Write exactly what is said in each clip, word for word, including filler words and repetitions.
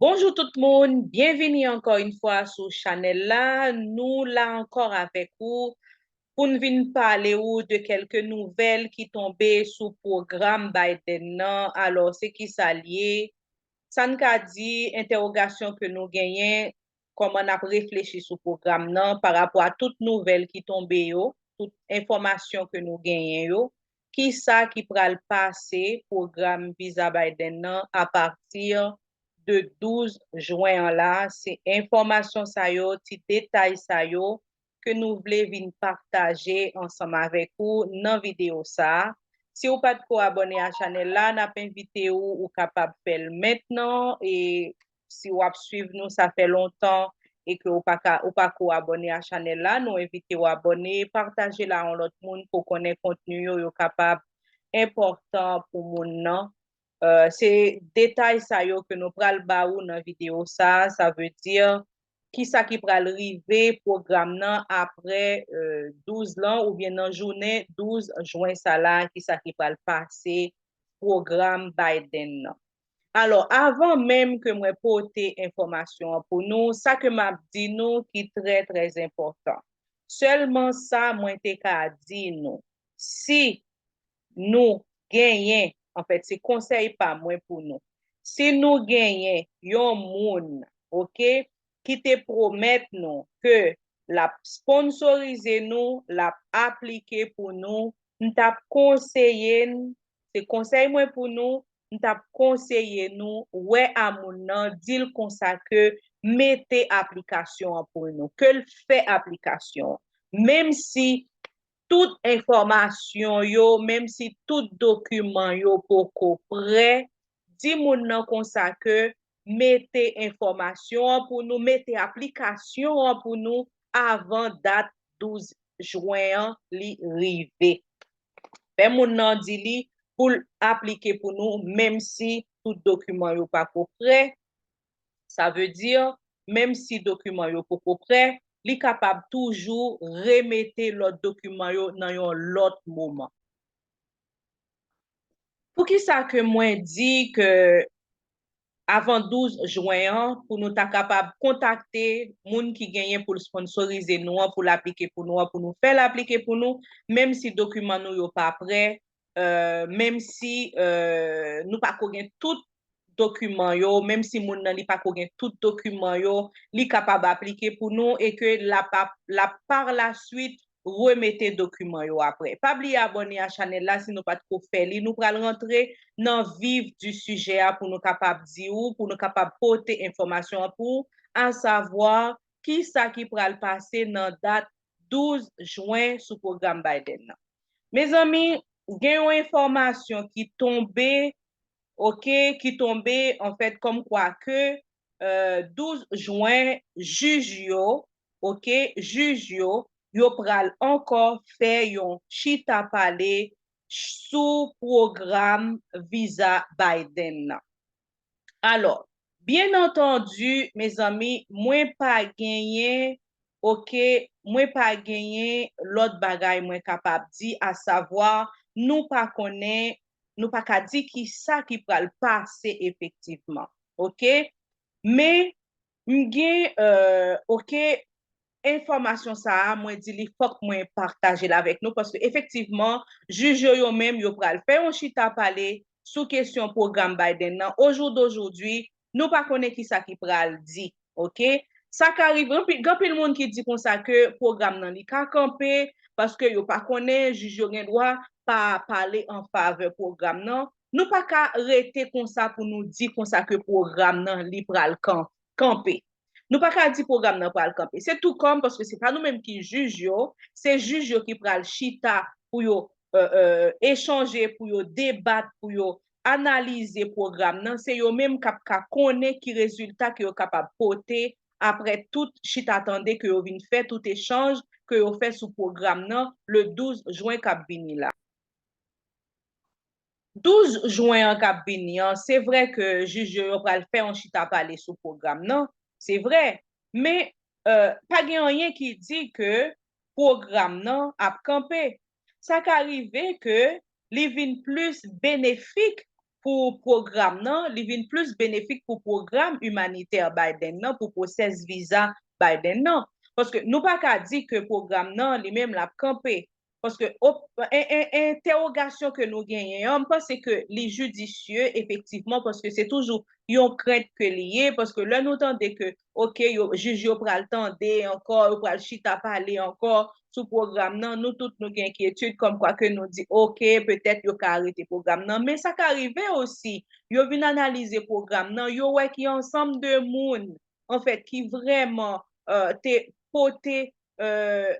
Bonjou tout moun, byenvini ankò yon fwa sou chanèl la. Nou la ankò avèk ou pou n vin pale ou de kèlke nouvèl ki tonbe sou pwogram Biden nan. Alò, se kisa l ye? Sa n ka di, entèwogasyon ke nou genyen, kòman n ap reflechi sou pwogram nan, pa rapò a tout nouvèl ki tonbe yo, tout enfòmasyon ke nou genyen yo, kisa ki pral pase pwogram viza Biden nan apati de douz jen an la? Se enfòmasyon sa yo, ti detay sa yo ke nou vle vin pataje ansanm avèk ou nan videyo sa a. Si w pa t ko abòne a chanèl la, n ap envite w, ou kapab fè l mentnan. E si w ap swiv nou, sa fè lontan, e ke ou pa ka, ou pa ko abòne a chanèl la, nou envite w abòne, pataje l a yon lòt moun pou konnen kontni yo, yo kapab enpòtan pou moun nan. Euh, se detay sa yo ke nou pral ba ou nan videyo sa a, sa vle di kisa ki pral rive pwogram nan apre, euh, douz lan oubyen nan jounen douz jen sa la, kisa ki pral pase pwogram Biden nan. Alò, avan menm ke mwen pote enfòmasyon an pou nou, sa ke m ap di nou ki trè, trè enpòtan. Sèlman sa mwen te ka di nou, si nou genyen, anfèt, se konsèy pa mwen pou nou. Si nou genyen yon moun, oke, ki te pwomèt nou ke l ap sponsorize nou, l ap aplike pou nou, m t ap konseye n, se konsèy mwen pou nou, m t ap konseye nou wè a moun nan, di l konsa ke mete aplikasyon an pou nou, ke l fè aplikasyon an. Menm si tout enfòmasyon yo, menm si tout dokiman yo poko prè, di moun nan konsa ke mete enfòmasyon an pou nou, mete aplikasyon an pou nou avan dat douz jen an li rive. Fè moun nan di li pou l aplike pou nou, menm si tout dokiman yo pako prè. Sa vle di, menm si dokiman yo poko prè, li kapab toujou remete lòt dokiman yo nan yon lòt moman. Poukisa ke mwen di ke avan douz jen an, pou nou ta kapab kontakte moun ki genyen pou l sponsorize nou an, pou l aplike pou nou an, pou nou fè l aplike pou nou, menm si dokiman nou yo pa prè, euh, menm si, euh, nou pako gen tout dokiman yo, menm si moun nan li pako gen tout dokiman yo, li kapab aplike pou nou e ke l ap, l ap par la suite remete dokiman yo apre. Pa bliye abòne a chanèl la si nou pa t ko fè li. Nou pral rantre nan vif di sijè a pou nou kapab di ou, pou nou kapab pote enfòmasyon an pou ou, asavwa kisa ki pral pase nan dat douz jen sou pwogram Biden nan. Mezanmi, gen yon enfòmasyon ki tonbe, oke, ki tonbe, anfèt, kòmkwa ke, euh, douz jen, jij yo, oke, jij yo, yo pral ankò fè yon chita pale sou pwogram viza Biden nan. Alò, byen antandi, mezanmi, mwen pa genyen, oke, mwen pa genyen lòt bagay mwen kapab di, asavwa, nou pa konnen, nou pa ka di kisa ki pral pase efektivman, oke? Men, m gen, euh, oke, enfòmasyon sa a, mwen di li fòk mwen pataje l avèk nou, paske efektivman, jij yo, yo menm, yo pral fè yon chita pale sou kesyon pwogram Biden nan. Au jour d'aujourd'hui, nou pa konnen kisa ki pral di, oke? Sa ka rive, anpi-, gen anpil moun ki di konsa ke pwogram nan li ka kanpe, paske yo pa konnen, jij yo gen dwa pa pale an favè pwogram nan. Nou pa ka rete konsa pou nou di konsa ke pwogram nan li pral kan-, kanpe. Nou pa ka di pwogram nan pral kanpe. Se tou kòm, paske se pa nou menm ki jij yo, se jij yo ki pral chita pou yo, euh, euh, echanje, pou yo debat, pou yo analize pwogram nan. Se yo menm k ap ka konnen ki rezilta ke yo kapab pote apre tout chita tande ke yo vin fè, tout echanj ke yo fè sou pwogram nan le douz jen k ap vini la. Douz jen an k ap vini an, se vre ke jij yo, yo pral fè yon chita pale sou pwogram nan, se vre, men, euh, pa gen anyen ki di ke pwogram nan ap kanpe. Sa ka rive ke li vin plis benefik pou pwogram nan, li vin plis benefik pou pwogram imanitè Biden nan, pou pwosès viza Biden nan. Paske nou pa ka di ke pwogram nan li menm l ap kanpe. Paske entèwogasyon ke nou genyen an, m panse ke li jidisye efektivman, paske se toujou yon krent ke li ye, paske lè nou tande ke, oke, yo, jij yo pral tande ankò, yo pral chita pale ankò sou pwogram nan, nou tout nou gen enkyetid kòmkwa ke nou di, oke, petèt yo ka arete pwogram nan. Men sa ka rive osi, yo vin analize pwogram nan, yo wè ki ansanm de moun, anfèt, ki vrèman te pote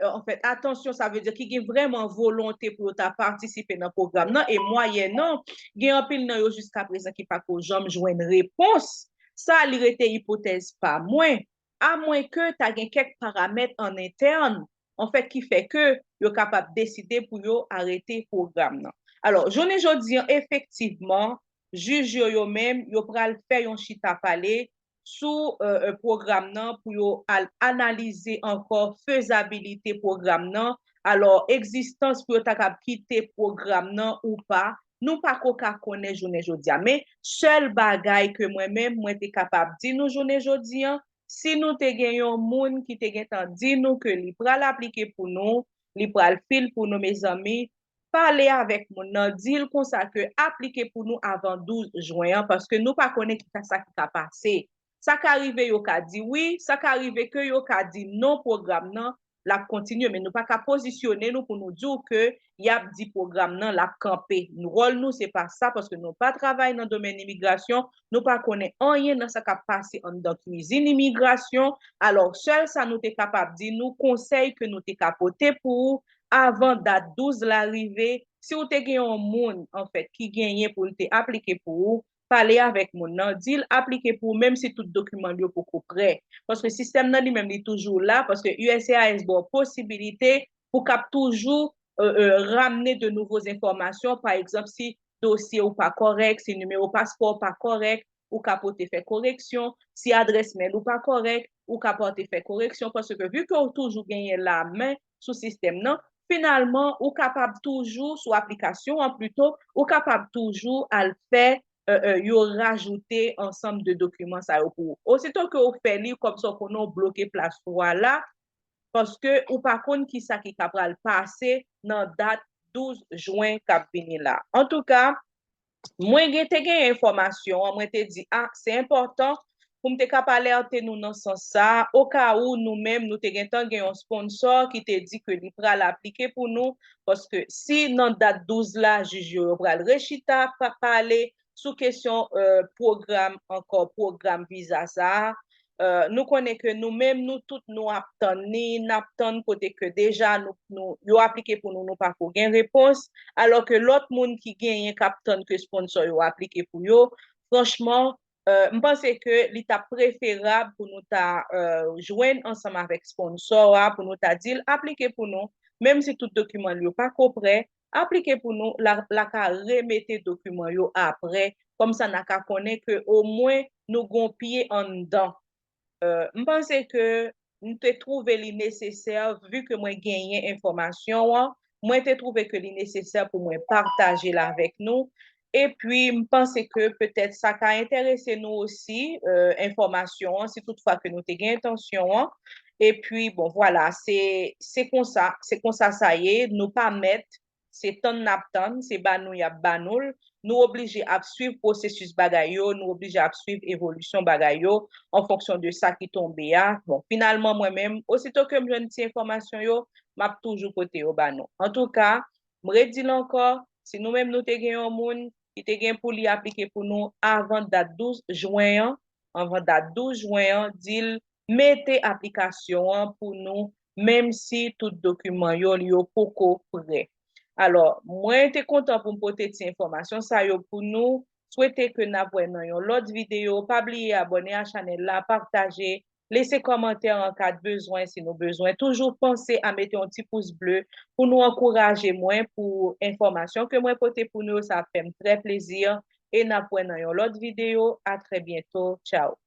anfèt, atansyon, sa vle di ki gen vrèman volonte pou yo ta patisipe nan pwogram nan, e mwayènan, gen anpil nan yo jiska prezan ki pako janm jwenn repons. Sa, li rete ipotèz pa mwen, amwenke ta gen kèk paramèt an entèn, anfèt, ki fè ke yo kapab deside pou yo arete pwogram nan. Alò, jounen jodi an, efektivman, jij yo, yo menm, yo pral fè yon chita pale sou pwogram nan pou yo al analize ankò fezabilite pwogram nan. Alò, egzistans pou yo ta kab kite pwogram nan ou pa, nou pako ka konnen jounen jodi a. Men, sèl bagay ke mwen menm, mwen te kapab di nou jounen jodi an, si nou te gen yon moun ki te gentan di nou ke li pral aplike pou nou, li pral fil pou nou, mezanmi, pale avèk moun nan, di l konsa ke aplike pou nou avan douz jen an, paske nou pa konnen ki sa ki ka pase. Sa ka rive yo ka di wi, sa ka rive ke yo ka di non, pwogram nan, l ap kontinye, men nou pa ka pozisyone nou pou nou di w ke y ap di pwogram nan, l ap kanpe. Wòl nou, se pa sa, paske nou pa travay nan domèn imigrasyon, nou pa konnen anyen nan sa k ap pase anndan kwizin imigrasyon. Alò, sèl sa nou te kapab di nou, konsèy ke nou te ka pote pou ou, avan dat douz la rive, si w te gen yon moun, anfèt, ki genyen pou l te aplike pou ou, pale avèk moun nan, di l aplike pou ou, menm si tout dokiman l yo poko prè. Paske sistèm nan li menm, li toujou la, paske U S C I S ba w posibilite pou k ap toujou ramne de nouvo enfòmasyon. Pa egzanp, si dosye w pa kòrèk, si nimewo paspò w pa kòrèk, ou ka pote fè koreksyon. Si adrès mèl ou pa kòrèk, ou ka pote fè koreksyon, paske vi ke w toujou genyen lamen sou sistèm nan, finalman, ou kapab toujou, sou aplikasyon an plito, ou kapab toujou al fè, yo rajoute ansanm de dokiman sa yo pou ou. Osito ke w fè li, kòmsa w konnen w bloke plas ou a la, paske ou pa konn ki sa ki ka pral pase nan dat douz jen k ap vini la. Antouka, mwen gen, te gen enfòmasyon an, mwen te di, a, se enpòtan pou m te kab alète nou nan sans sa, okawou nou menm, nou te gentan gen yon sponsò ki te di ke li pral aplike pou nou, paske si nan dat douz la, jij yo, yo pral rechita, pale sou kesyon pwogram, ankò pwogram viza sa a, nou konnen ke nou menm, nou tout, nou ap tann li, n ap tann kote ke deja nou, nou, yo aplike pou nou, nou pako gen repons, alò ke lòt moun ki genyen k ap tann ke sponsò yo aplike pou yo, franchman, m panse ke li t ap preferab pou nou ta jwenn ansanm avèk sponsò a, pou nou ta di l aplike pou nou, menm si tout dokiman l yo pako prè, aplike pou nou, l a, l a ka remete dokiman yo aprè, kòmsa n a ka konnen ke omwen nou gon pye anndan. M panse ke m te twouve li nesesè, vi ke mwen genyen enfòmasyon an, mwen te twouve ke li nesesè pou mwen pataje l avèk nou. Epi, m panse ke petèt sa ka enterese nou osi, enfòmasyon an, si toutfwa ke nou te gen entansyon an. Epi, bon, vwala, se, se konsa, se konsa sa ye, nou pa mèt, se tann n ap tann, se ba nou y ap ba nou l. Nou oblije ap swiv pwosesis bagay yo, nou oblije ap swiv evolisyon bagay yo, an fonksyon de sa ki tonbe a. Bon, finalman, mwen menm, osito ke m jwenn ti enfòmasyon yo, m ap toujou pote yo ba nou. Antouka, m redi l ankò, si nou menm nou te gen yon moun ki te gen pou li aplike pou nou avan dat douz jen an, avan dat douz jen an, di l mete aplikasyon an pou nou, menm si tout dokiman yo, yo poko prè. Alò, mwen te kontan pou m pote ti enfòmasyon sa yo pou nou. Swete ke n ap wè nan yon lòt videyo. Pa bliye abòne a chanèl la, pataje, lese kòmantè an ka bezwen, si nou bezwen. Toujou panse a mete yon ti pous ble pou nou ankouraje mwen pou enfòmasyon ke mwen pote pou nou yo. Sa ap fè m trè plezi. E n ap wè nan yon lòt videyo. A trè byento. Tchaw.